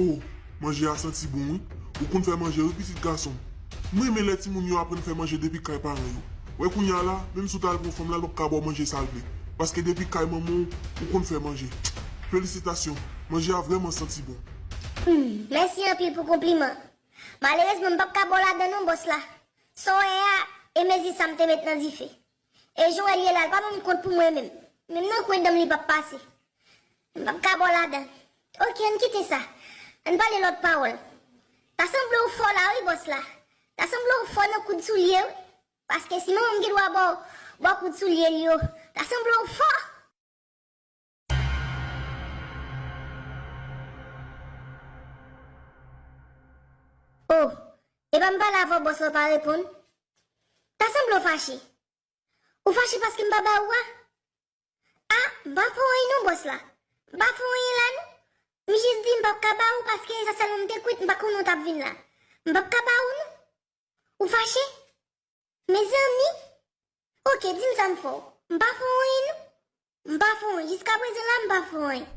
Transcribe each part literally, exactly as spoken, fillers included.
Oh, manje a santi bon wi. Ou konn fè manje wi pitit gason m. M renmen lè timoun yo aprann fè manje depi kay paran yo. Wè kounye a la, menm si w ta al pran fanm la, l p ap ka ba w manje sa l vle. Paske depi kay manman w, ou konn fè manje. Felisitasyon, manje a vrèman santi bon. Hmm, mèsi anpil pou konpliman. Malerezman, m p ap ka ba w ladan non, bòs la. Sa w wè a, e mezi sa m te met nan dife. E jan w wè l ye la, l pa ban m kont pou mwen menm. Menm nan kwen dan m li p ap pase. M p ap ka ba w ladan. Oke, ann kite sa. Ann pale lòt pawòl. Ta sanble w fò la wi, bòs la. Ta sanble w fò nan koud soulye wi. Paske si manman m gen dwa ba w, ba w koud soulye l yo, ta sanble w fò. Oh, epa m pale avè w, bòs la, w pa reponn. Ta sanble w fache. Ou fache paske m pa ba ou a? A, m pa fè w anyen non, bòs la. M pa fè w anyen la non. M jis di m p ap ka ba ou paske sa sèlman m te kwit, m pa konnen w t ap vin la. M p ap ka ba ou non. Ou fache? Mezanmi! Oke, di m sa m fè w. M pa fè w anyen non. M pa fè w anyen. Jiskaprezan la, m pa fè w anyen.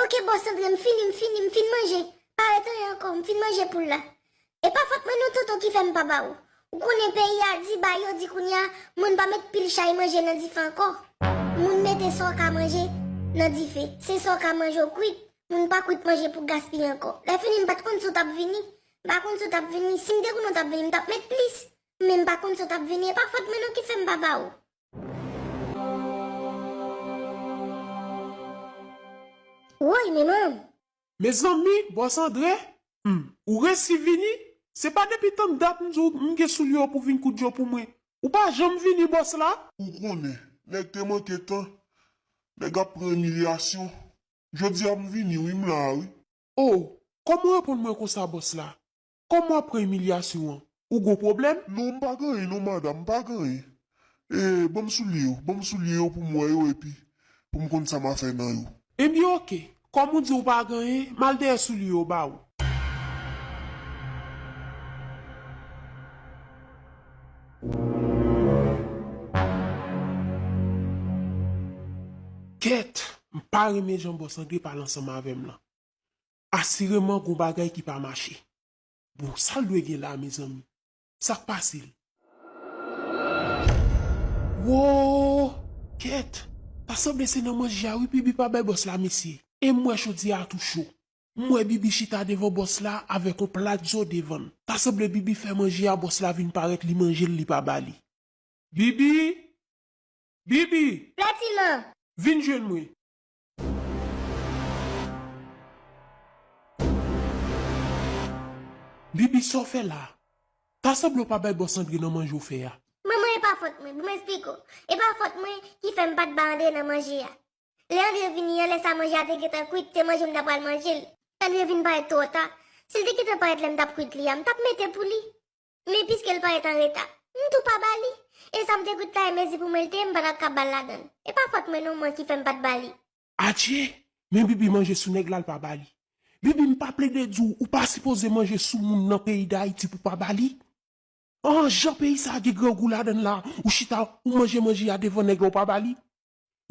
Oke, bòs Andre, m fini, m fini, m fin manje. Pa ret anyen ankò, m fin manje poul la. E pa fòt mwen non, tonton, ki fè m pa ba ou. Ou konnen peyi a di, bagay yo di kounye a, moun pa met pil chay manje nan dife ankò. Moun mete sa w ka manje nan dife. Se sa w ka manje w kwit. Moun pa kwit manje pou gaspiye ankò. Lè fini, m pa t konn si w t ap vini. M pa konn si w t ap vini. Si m te konnen w t ap vini, m t ap met plis. Men m pa konn si w t ap vini. E pa fòt mwen non ki fè m pa ba ou. Woy, men manman! Mezanmi, bòs Andre, hmm, ou resi vini? Se pa depi tann dat m di w m gen soulye yo pou vin koud yo pou mwen. Ou pa janm vini, bòs la? Ou konnen, nèg te manke tan, nèg ap pran imilyasyon. Jodi a m vini wi, m la wi. Oh, kòman w reponn mwen konsa, bòs la? Kòman w ap pran imilyasyon an? Ou gon pwoblèm? Non, m pa gen anyen non, madanm, m pa gen anyen. E, ban m soulye yo, ban m soulye yo pou m wè yo epi pou m konn sa m a fè nan yo. Ebyen, oke. Kòm ou di w pa gen anyen, m al dèyè soulye yo ba ou. Kèt, m pa renmen jan bòs Andre pale ansanm avè m lan. Asireman gon bagay ki pa mache. Bon, sa l dwe gen la, mezanmi? Sa k pase l? Wo! Kèt! Ta sanble se nan manje a wi Bibi pa bay bòs la, mesye. E m wè chodyè a tou cho. M wè Bibi chita devan bòs la avèk yon plat zo devan l. Ta sanble Bibi fè manje a, bòs la vin parèt, li manje l, li pa ba li. Bibi! Bibi! Lètilman! Vin jwenn mwen. Bibi, sa w fè la? Ta sanble w pa bay bòs Andre nan manje w fè a. Manman, e pa fòt mwen, ban m esplike w. E pa fòt mwen ki fè m pa t ba Andre nan manje a. Lè Andre vini an, lè sa manje a te gentan kwit, se manje m ta pral manje l. Andre vin parèt twò ta. Si l te gentan parèt lè m t ap kwit li a, m t ap mete pou li. Men piske l parèt an reta, m tou pa ba li. E sa m te kwit la, e mezi pou mwen l te ye, m pa t ap ka ba l ladan l. E pa fòt mwen non, mwen ki fè m pa t ba li. Adje! Men Bibi manje sou nèg la, l pa ba li. Bibi, m pa plede di w, ou pa sipoze manje sou moun nan peyi Dayiti pou pa ba li. An, jan peyi sa a gen grangou ladan l la, ou chita, ou manje manje a devan nèg la, ou pa ba li.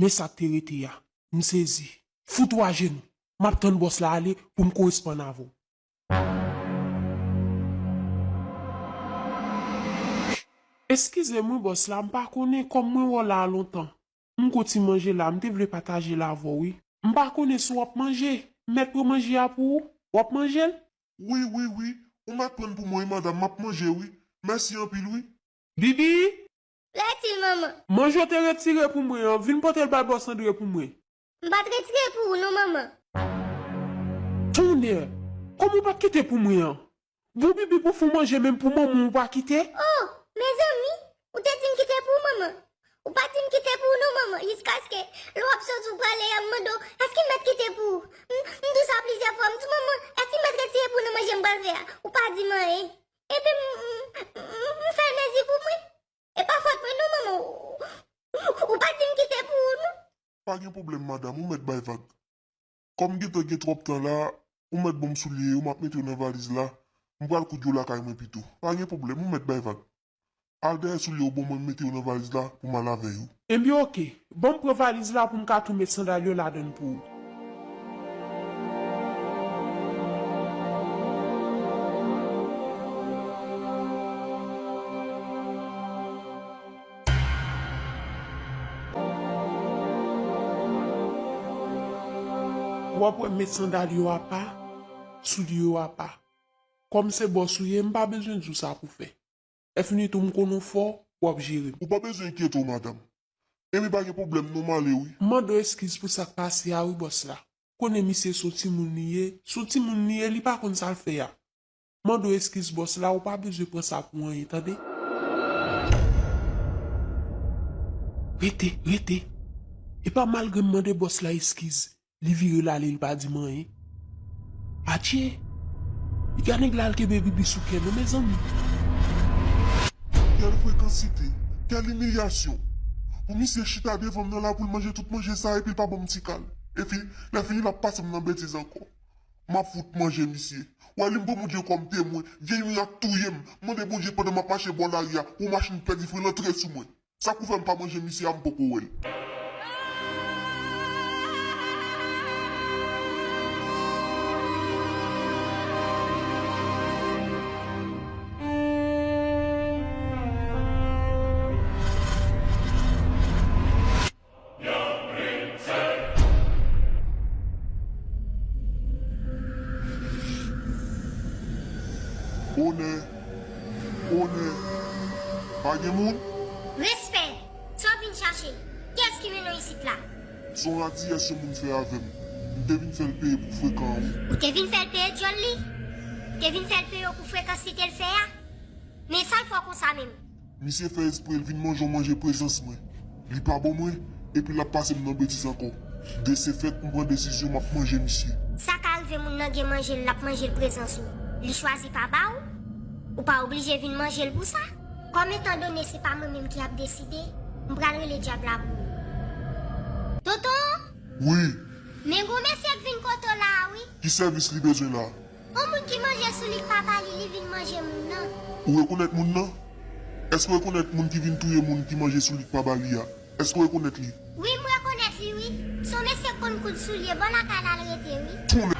Men sa k te rete a. M sezi. Fout ou ajenou. M ap tann bòs la ale pou m koresponn avè w. Eskize m wi, bòs la, m pa konnen kòm mwen wè w la a lontan. M gon ti manje la, m te vle pataje l avè w wi. M pa konnen si w ap manje. M mèt pran manje a pou ou. W ap manje l? Wi, wi, wi. Ou mèt pran l pou mwen wi, madanm, m ap manje wi. Mèsi anpil wi. Bibi! Lètil, manman. Manje w te retire pou mwen an, vin pote l bay bòs Andre pou mwen. M pa t retire pou ou non, manman. Tonnè! Kòman w pa t kite pou mwen an? Bon, Bibi, pou fè w manje, menm pou manman w ou pa kite? Oh, mezanmi, ou te di m kite pou ou, manman. Ou pa di m kite pou ou non, manman, jiskaske lè w ap soti w prale a, m mande w, èske m mèt kite pou ou? M, m di w sa plizyè fwa, m di w, manman, èske m mèt retire pou ou nan manje m pral fè a? Ou pa di m anyen. Epi m, m, m, m fè l mezi pou mwen. E pa fòt mwen non, manman. Ou, ou pa di m kite pou ou non. Pa gen pwoblèm, madanm, ou mèt bay vag. Kòm gentan gen twòp tan la, ou mèt ban m soulye yo, m ap mete yo nan valiz la. M pral koud yo lakay mwen pito. Pa gen pwoblèm, ou mèt bay vag. Al dèyè soulye yo ban mwen, m mete yo nan valiz la pou m al avè yo. Ebyen, oke. Ban m pran valiz la pou m ka tou met sandal yo ladan l pou ou. W ap wè m met sandal yo apa, soulye yo apa. Kòm se bòs ou ye, m pa bezwen di w sa pou fè. Lèfini tou, m konnen w fò, w ap jere m. Ou pa bezwen enkyete w, madanm. Ebyen, pa gen pwoblèm non, m ale wi. M mande w eskiz pou sa k pase a wi, bòs la. Konnen misye se yon timoun li ye, se yon timoun li ye, li pa konn sa l fè a. Mande w eskiz bòs la, ou pa bezwen pran sa pou anyen, tande? Rete, rete. E pa malgre m mande bòs la eskiz, li vire l ale, li pa di m anyen. Adje! Piga nèg la al kenbe bibi sou kè non, mezanmi. Kèl frekansite, kèl imilyasyon. Pou misye chita devan m nan la pou l manje tout manje sa epi l pa ban m ti kal. Epi, lèfini l ap pase m nan betiz ankò. M ap fout manje misye. W a li m pran Bondye kòm temwen. Vye yon rat touye m. M mande Bondye pandan m ap mache bò lari a, yon machin pèdi fren l antre sou mwen. Sa k pou fè m pa manje misye a, m poko wè l. Onè, onè, pa gen moun? Respè! Sa w vin chache? Kiyès ki mennen w isit la? Se yon radiyès yon moun fè avè m. M te vin fè l peye pou frekan an, wi. Ou te vin fè l peye dyòl li? Ou te vin fè l peye w pou frekans li te l fè a? Men sa l fè w konsa menm? Misye fè espre l vin manje yon manje prezans mwen. Li pa ban mwen, epi l ap pase m nan betiz ankò. De se fèt, m pran desizyon, m ap manje misye. Sa ka rive moun nan gen manje l, l ap manje l prezans ou. Li chwazi pa ba w? Ou pa oblije vin manje l pou sa. Kòm etandone se pa mwen menm ki ap deside, m pral rele dyab la pou ou. Tonton! Wi. Men gon mesye k vin kote w la a, wi. Ki sèvis li bezwen la? Yon moun ki manje soulik papa li, li vin manje moun nan. Ou rekonèt moun nan? Èske w rekonèt moun ki vin touye moun ki manje soulik papa li a? Èske w rekonèt li? Wi, m rekonèt li, wi. Se yon mesye k konn koud soulye bò lakay la l rete, wi. Tonnè!